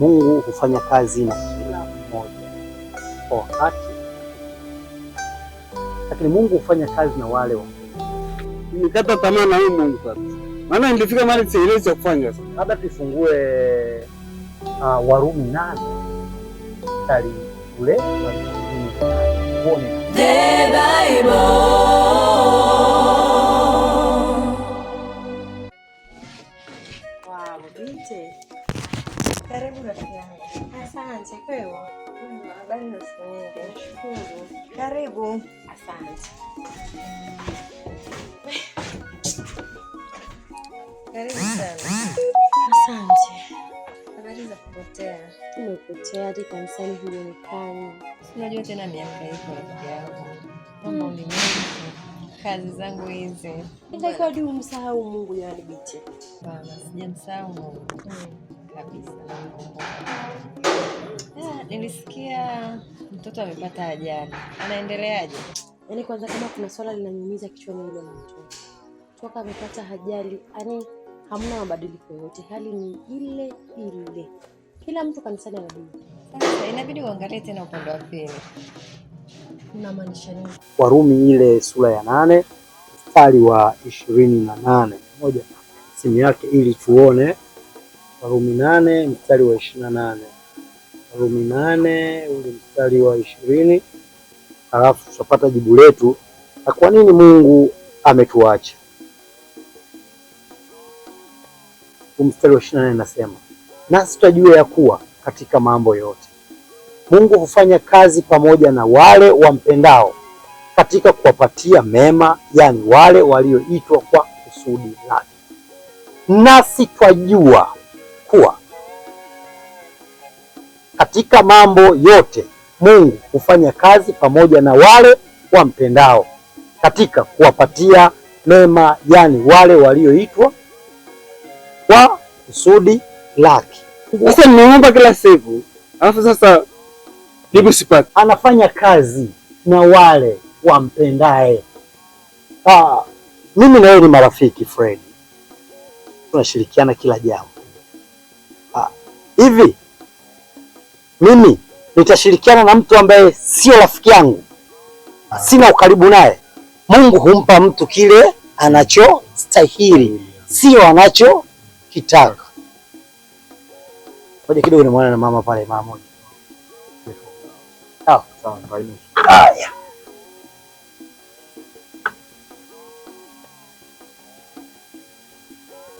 Mungu hufanya kazi na kila mmoja kwa wakati, lakini Mungu hufanya kazi na wale wa Nikata tamaa na huyu Mungu sasa. Maana nilifika mahali sielewi cha kufanya sasa. Labda tuifungue Warumi 8 mstari ule wa 28. Tuone. The Bible. Wow, binti. Karibu rafiki yangu. Asante kwema. Habari za siku nyingi. Nashukuru. Karibu. Asante. Karibu sana. Asante. Habari za kupotea. Umepotea hadi kanisani huonekani. Si unajua tena miaka iko rafiki yangu. Mambo ni mengi. Kazi zangu hizi. Inatakiwa hadi umsahau Mungu jamani binti. Hapana, sijamsahau Mungu. Kabisa namkumbuka. Nilisikia mtoto amepata ajali. Anaendeleaje? Yaani kwanza kama kuna swala linaniumiza kichwani hilo la mtoto. Toka amepata ajali, yaani hamna mabadiliko yoyote. Hali ni ile ile. Kila mtu kanisani anajua. Sasa inabidi uangalie tena upande wa pili. Unamaanisha nini? Warumi ile sura ya 8 mstari wa 28. Moja simu yake ili tuone. Warumi 8 mstari wa 28. Warumi 8 ule mstari wa 20, alafu tutapata jibu letu na kwa nini Mungu ametuacha. Mstari wa 28 nasema, nasi tutajua ya kuwa katika mambo yote Mungu hufanya kazi pamoja na wale wampendao katika kuwapatia mema, yani wale walioitwa kwa kusudi lake. Nasi twajua kuwa katika mambo yote Mungu hufanya kazi pamoja na wale wampendao katika kuwapatia mema, yani wale walioitwa kwa kusudi lake. Sasa nimeomba kila siku. Alafu sasa jibu sipati. Anafanya kazi na wale wampendae. Mimi na wewe ni marafiki Fred. Tunashirikiana kila jambo. Hivi mimi nitashirikiana na mtu ambaye sio rafiki yangu? Sina ukaribu naye. Mungu humpa mtu kile anachostahili, sio anachokitaka. Ngoja kidogo nimuone na mama pale, mama moja. Sawa. Sawa, Haya.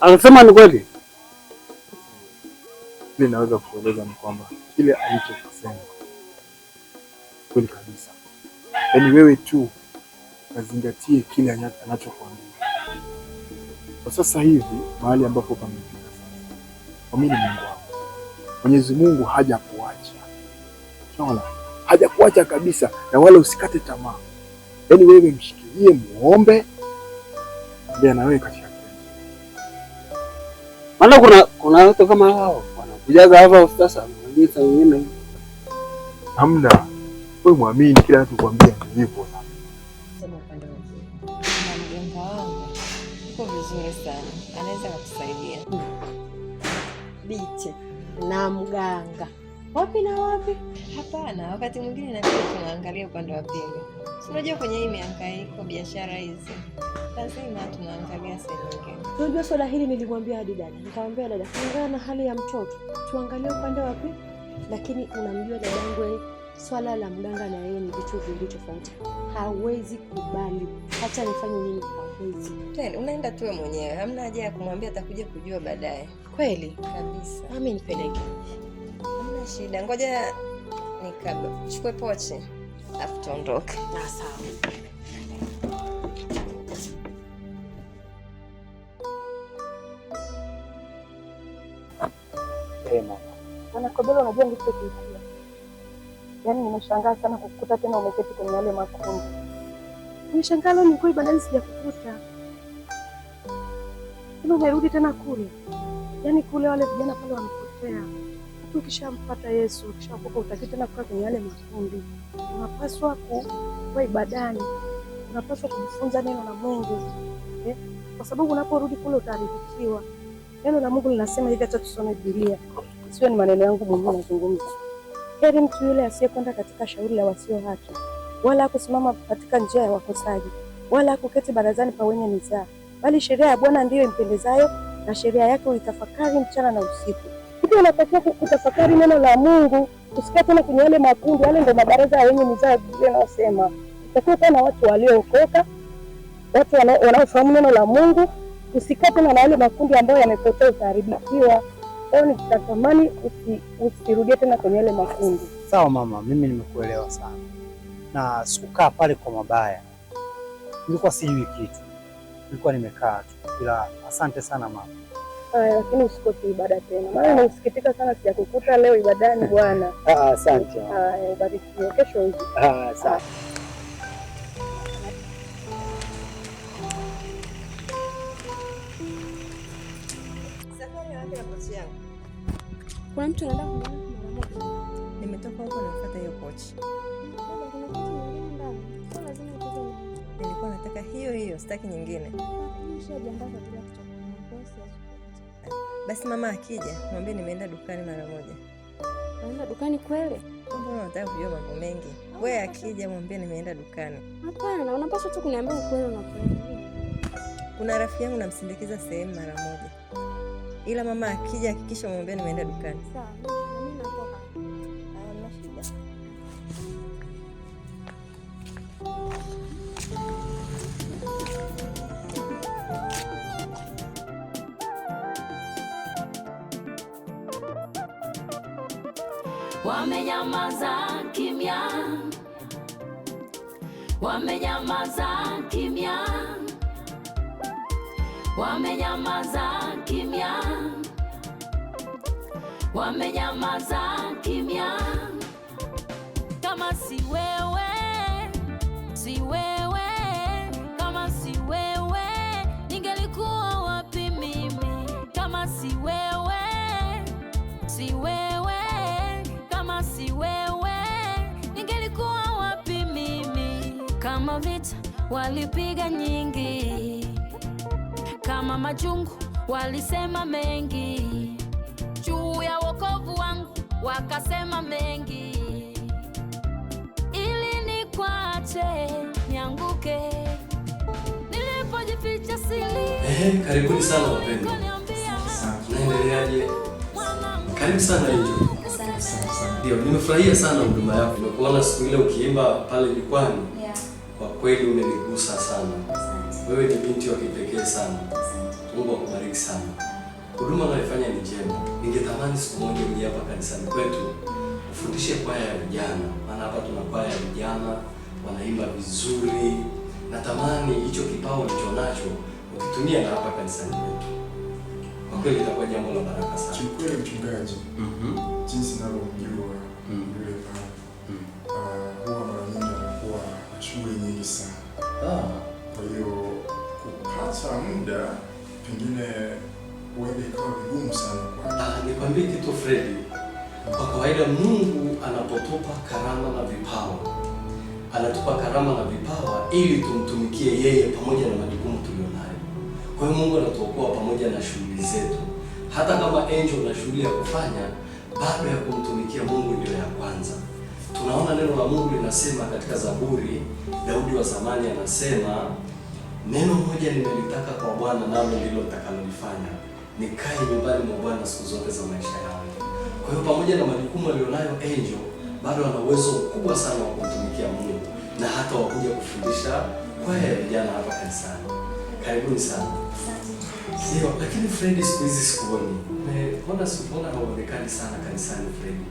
Anasema ni kweli. Kile naweza kueleza ni kwamba kile alichokisema kweli kabisa. Yaani wewe tu kazingatie kile anachokuambia. Kwa sasa hivi mahali ambapo pamefika sasa, mwamini Mungu wako. Mwenyezi Mungu hajakuacha. Sawa? Hajakuacha kabisa, na wala usikate tamaa. Yaani wewe mshikilie, muombe, ndiye na wewe katika. Maana kuna watu kama hao wanakujaza hapa sasa, wengine wengine. Hamna. Wewe muamini kila anachokuambia ndivyo. Sema upande wa pili. Na mganga wangu yuko vizuri sana. Anaweza kukusaidia. Biche na mganga. Wapi na wapi? Hapana, wakati mwingine inabidi tunaangalia upande wa pili. Si unajua kwenye hii mihangaiko biashara hizi lazima tunaangalia sehemu nyingine. Unajua swala hili nilimwambia hadi dada. Nikamwambia dada, kulingana na hali ya mtoto, tuangalie upande wa pili. Lakini unamjua dadangu, swala la mganga na yeye ni vitu viwili tofauti. Hawezi kubali. Hata nifanye nini hawezi. Tena unaenda tu wewe mwenyewe. Hamna haja ya kumwambia, atakuja kujua baadaye. Kweli? Kabisa. Nami nipeleke. Hamna shida. Ngoja nikachukue pochi afu tuondoke. Na sawa. Bwana Kobelo, unajua nilichokisikia? Yaani nimeshangaa sana kukukuta tena umeketi kwenye yale makundi. Nimeshangaa leo nilikuwa ibadani sijakukuta. Tena umerudi tena kule. Yaani kule wale vijana pale wamepotea. Mtu ukishampata Yesu, ukishaokoka hutaki tena kukaa kwenye yale makundi. Unapaswa kuwa ibadani. Unapaswa kujifunza neno la Mungu. Kwa sababu unaporudi kule utaharibikiwa. Neno la Mungu linasema hivi, acha tusome Biblia. Sio ni maneno yangu mwenyewe nazungumza. Heri mtu yule asiyekwenda katika shauri la wasio haki, wala hakusimama katika njia ya wakosaji, wala hakuketi barazani pa wenye mizaa, bali sheria ya Bwana ndiyo impendezayo, na sheria yake uitafakari mchana na usiku. Hivyo unatakiwa kutafakari neno la Mungu, usikae tena kwenye yale makundi, yale ndio mabaraza ya wenye mizaa Biblia inayosema. Utakiwa kuwa na watu waliookoka, watu wanaofahamu neno la Mungu. Usikae tena na yale makundi ambayo yamepotea, utaharibikiwa. Kwa hiyo nitatamani usirudie tena kwenye yale makundi. Sawa mama, mimi nimekuelewa sana. Na sikukaa pale kwa mabaya. Nilikuwa sijui kitu. Nilikuwa nimekaa tu. Ila asante sana mama. Haya, lakini usikose ibada tena. Maana nasikitika sana sijakukuta leo ibadani bwana. Asante. Haya, ubarikiwe. Kesho uje. Asante. Safari wapi na pochi yangu? Kuna mtu anaenda kumwona mara moja. Nimetoka huko nafuata hiyo pochi. Dada, kuna pochi nyingine ndani. Sio lazima utoke nayo. Nilikuwa nataka hiyo hiyo, sitaki nyingine. Nishajiandaa kwa ajili ya kutoka. Kwa hiyo siwezi kukuacha. Basi mama akija, mwambie nimeenda dukani mara moja. Unaenda dukani kweli? Mbona unataka kujua mambo mengi? Wewe akija mwambie nimeenda dukani. Hapana, unapaswa tu kuniambia ukweli unapoenda. Kuna rafiki yangu namsindikiza sehemu mara moja. Ila mama akija hakikisha mwambie nimeenda dukani. Sawa, mimi natoka. Hamna shida. Wamenyamaza kimya, wamenyamaza kimya, wamenyamaza kimya, wamenyamaza kimya. Kama si wewe, si wewe, kama si wewe, ningelikuwa wapi mimi? Kama si wewe, si wewe, kama si wewe, ningelikuwa wapi mimi? Kama vita walipiga nyingi, kama majungu walisema mengi, juu ya wokovu wangu wakasema mengi, ili nikwache nianguke, nilipojificha sili. Karibuni sana wapendwa. Naendeleaje? Karibu sana Angel. Ndio, nimefurahia sana huduma yako. Nimekuona siku ile ukiimba pale jukwani. Kwa kweli umenigusa sana. Wewe ni binti wa kipekee sana. Mungu akubariki sana. Huduma unayoifanya ni njema. Ningetamani siku moja uje hapa kanisani kwetu ufundishe kwaya ya vijana. Maana hapa tuna kwaya ya vijana wanaimba vizuri. Natamani hicho kipawa ulichonacho ukitumia na hapa kanisani kwetu. Kwa kweli itakuwa jambo la baraka sana. Kiukweli mchungaji, jinsi ninavyomjua yule pale, huwa mara nyingi anakuwa na shughuli nyingi sana. Kwa hiyo kupata muda pengine huenda ikawa vigumu sana kwake. Nikwambie kitu Freddy. Kwa kawaida Mungu anapotupa karama na vipawa, anatupa karama na vipawa ili tumtumikie yeye pamoja na majukumu tulionayo. Kwa hiyo Mungu anatuokoa pamoja na shughuli zetu. Hata kama Angel na shughuli ya kufanya, bado ya kumtumikia Mungu ndio ya kwanza. Tunaona neno la Mungu linasema katika Zaburi, Daudi wa zamani anasema, neno moja nimelitaka kwa Bwana nalo ndilo nitakalolifanya, nikae nyumbani mwa Bwana siku zote za maisha yangu. Kwa hiyo pamoja na majukumu alionayo Angel, bado ana uwezo mkubwa sana wa kumtumikia Mungu na hata wakuja kufundisha kwaya ya vijana hapa kanisani. Karibuni sana. Ndio, lakini Freddy siku hizi sikuoni. Mbona sikuona hauonekani sana kanisani Freddy?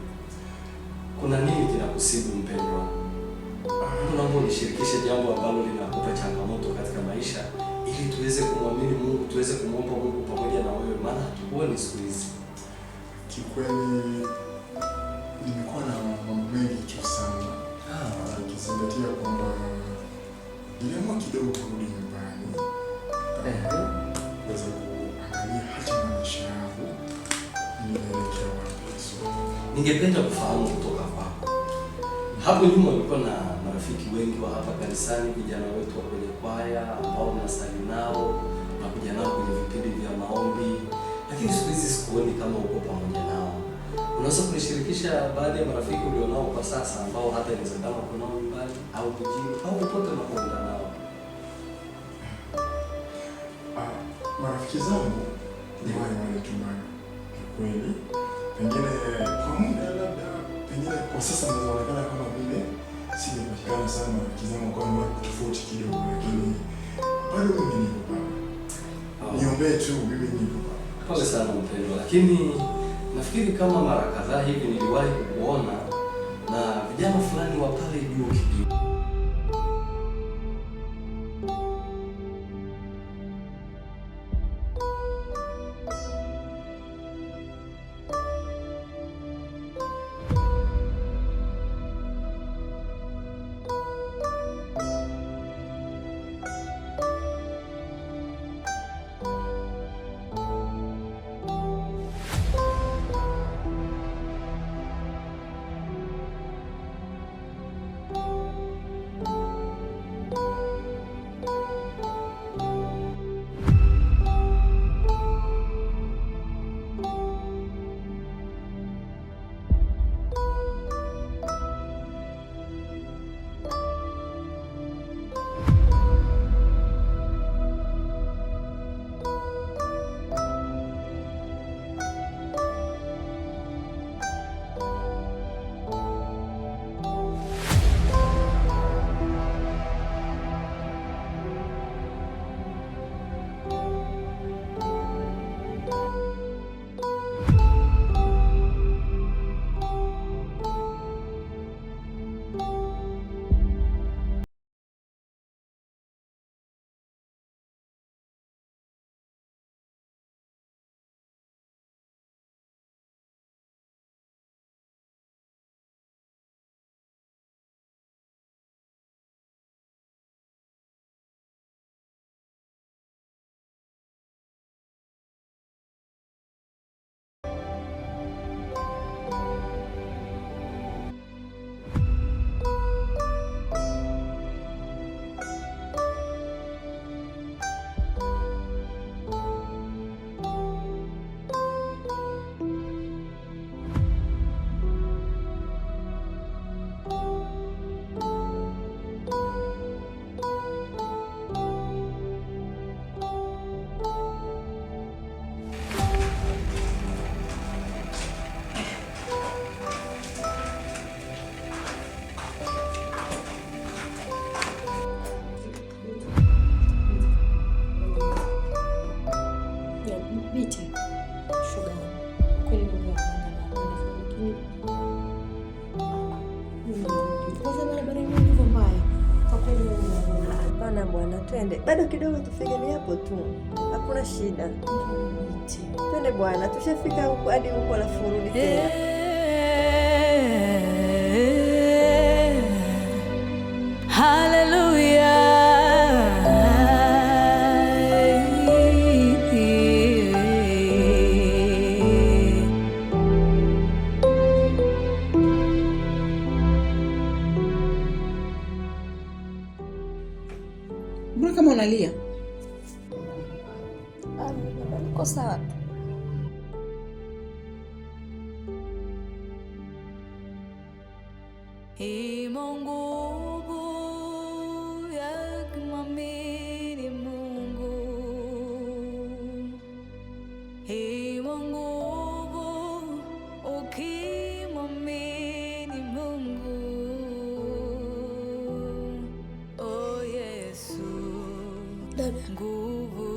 Kuna nini kinakusibu mpendwa? Naomba unishirikishe jambo ambalo linakupa changamoto katika maisha ili tuweze kumwamini Mungu, tuweze kumwomba Mungu pamoja na wewe, maana hatukuoni siku hizi. Kiukweli nimekuwa na mambo mengi tu sana. Ukizingatia kwamba niliamua kidogo kurudi nyumbani. Kuweza kuangalia hatima ya maisha yangu ninaelekea wapi. So, ningependa kufahamu kutoka kwako. Hapo nyuma ulikuwa na marafiki wengi wa hapa kanisani, vijana wetu wa kwenye kwaya ambao mnasali nao na kuja nao kwenye vipindi vya maombi, lakini siku hizi sikuoni kama uko pamoja nao. Unaweza kunishirikisha baadhi ya marafiki ulionao kwa sasa ambao hata inawezekana uko nao nyumbani au mjini au popote unapoenda nao? Marafiki zangu ni wale wale tu bado. Kweli. Pengine kwa muda labda pengine kwa sasa naonekana kama vile sijapatikana sana marafiki zangu kwa ni watu tofauti kidogo, lakini bado mimi niko baba. Niombee tu, mimi niko baba. Pole sana mpendwa, lakini nafikiri kama mara kadhaa hivi niliwahi kukuona na vijana fulani wa pale juu kijiwe. Hapana bwana, twende. Bado kidogo tufike, ni hapo tu. Hakuna shida. Twende bwana, tushafika huko hadi huko alafu urudi tena. Hallelujah. Mbona kama unalia? Niko sawa. Mungu ya kumwamini Mungu. Mungu ukimwamini Mungu. Oh Yesu, nguvu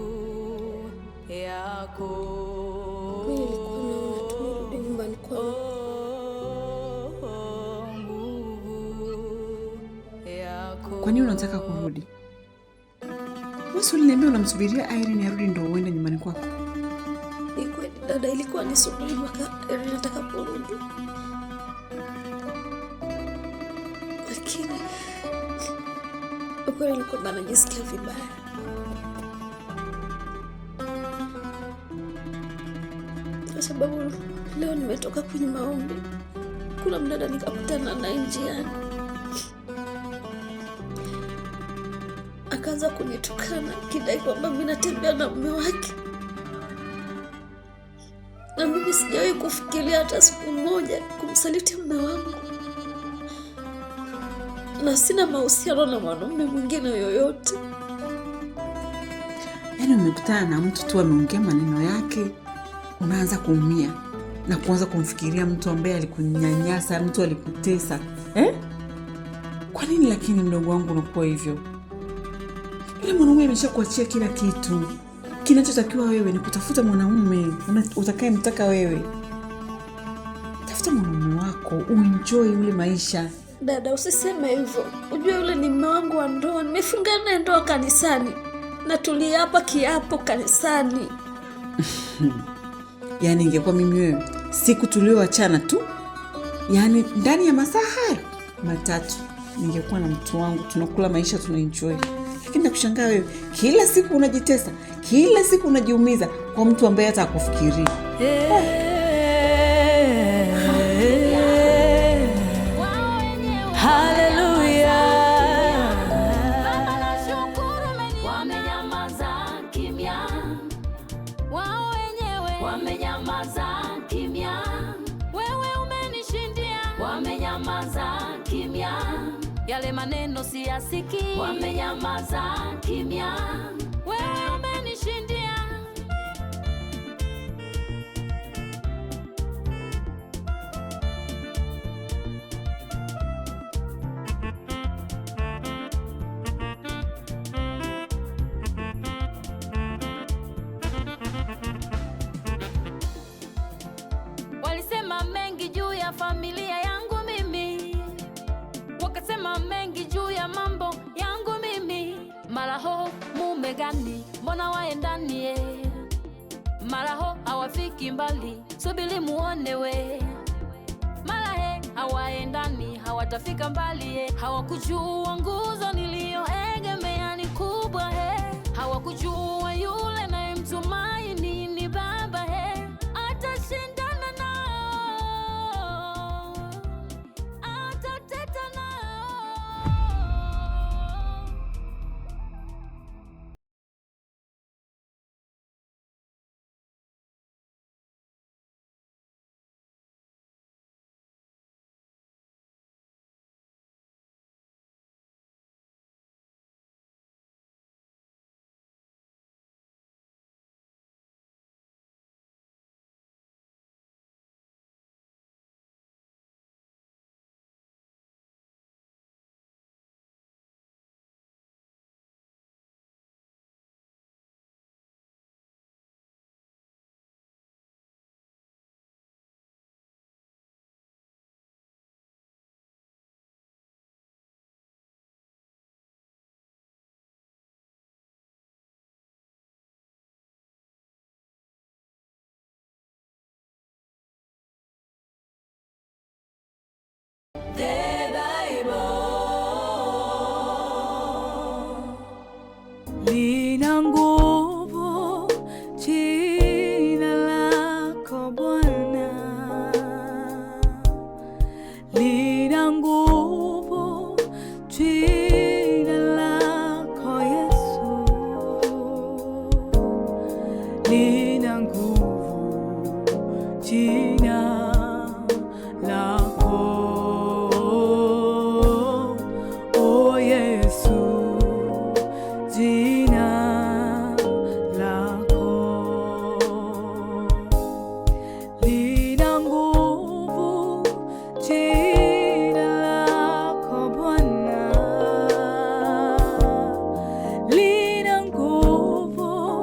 yako. Mimi nilikuwa naona tumerudi nyumbani kwangu. Kwa nini unataka kurudi? Wewe uliniambia unamsubiria Irene arudi ndio uende nyumbani kwako. Ni kweli dada, ilikuwa nisubiri mpaka Irene atakaporudi. Lakini ukweli ni kwamba najisikia vibaya. Kwa sababu leo nimetoka kwenye maombi. Kuna mdada nikakutana naye njiani. Akaanza kunitukana kidai kwamba mimi natembea na mume wake. Na mimi sijawahi kufikiria hata siku moja kumsaliti mume wangu, na sina mahusiano na mwanaume mwingine yoyote. Yaani umekutana na mtu tu ameongea maneno yake, unaanza kuumia na kuanza kumfikiria mtu ambaye alikunyanyasa, mtu alikutesa, eh? Kwa nini lakini mdogo wangu unakuwa hivyo? Yule mwanaume ameshakuachia kila kitu. Kinachotakiwa wewe ni kutafuta mwanaume utakayemtaka wewe. Tafuta mwanaume wako, uenjoy ule maisha. Dada, usiseme hivyo. Ujue yule ni mume wangu wa ndoa, nimefunga naye ndoa kanisani na tuliapa kiapo kanisani. Yaani ingekuwa mimi wewe, siku tulioachana tu, yaani ndani ya masaa hayo 3 ningekuwa na mtu wangu, tunakula maisha, tunaenjoy. Lakini nakushangaa wewe, kila siku unajitesa, kila siku unajiumiza kwa mtu ambaye hata hakufikirii. Yale maneno siyasikii, wamenyamaza kimya, wewe umenishindia. Walisema mengi juu ya familia yangu mimi, wakasema mengi juu ya mambo yangu mimi. Mara ho mume gani, mbona waendanie? Mara ho hawafiki mbali, subiri muone we. Mara he hawaendani, hawatafika mbali ye. Hawakujua nguzo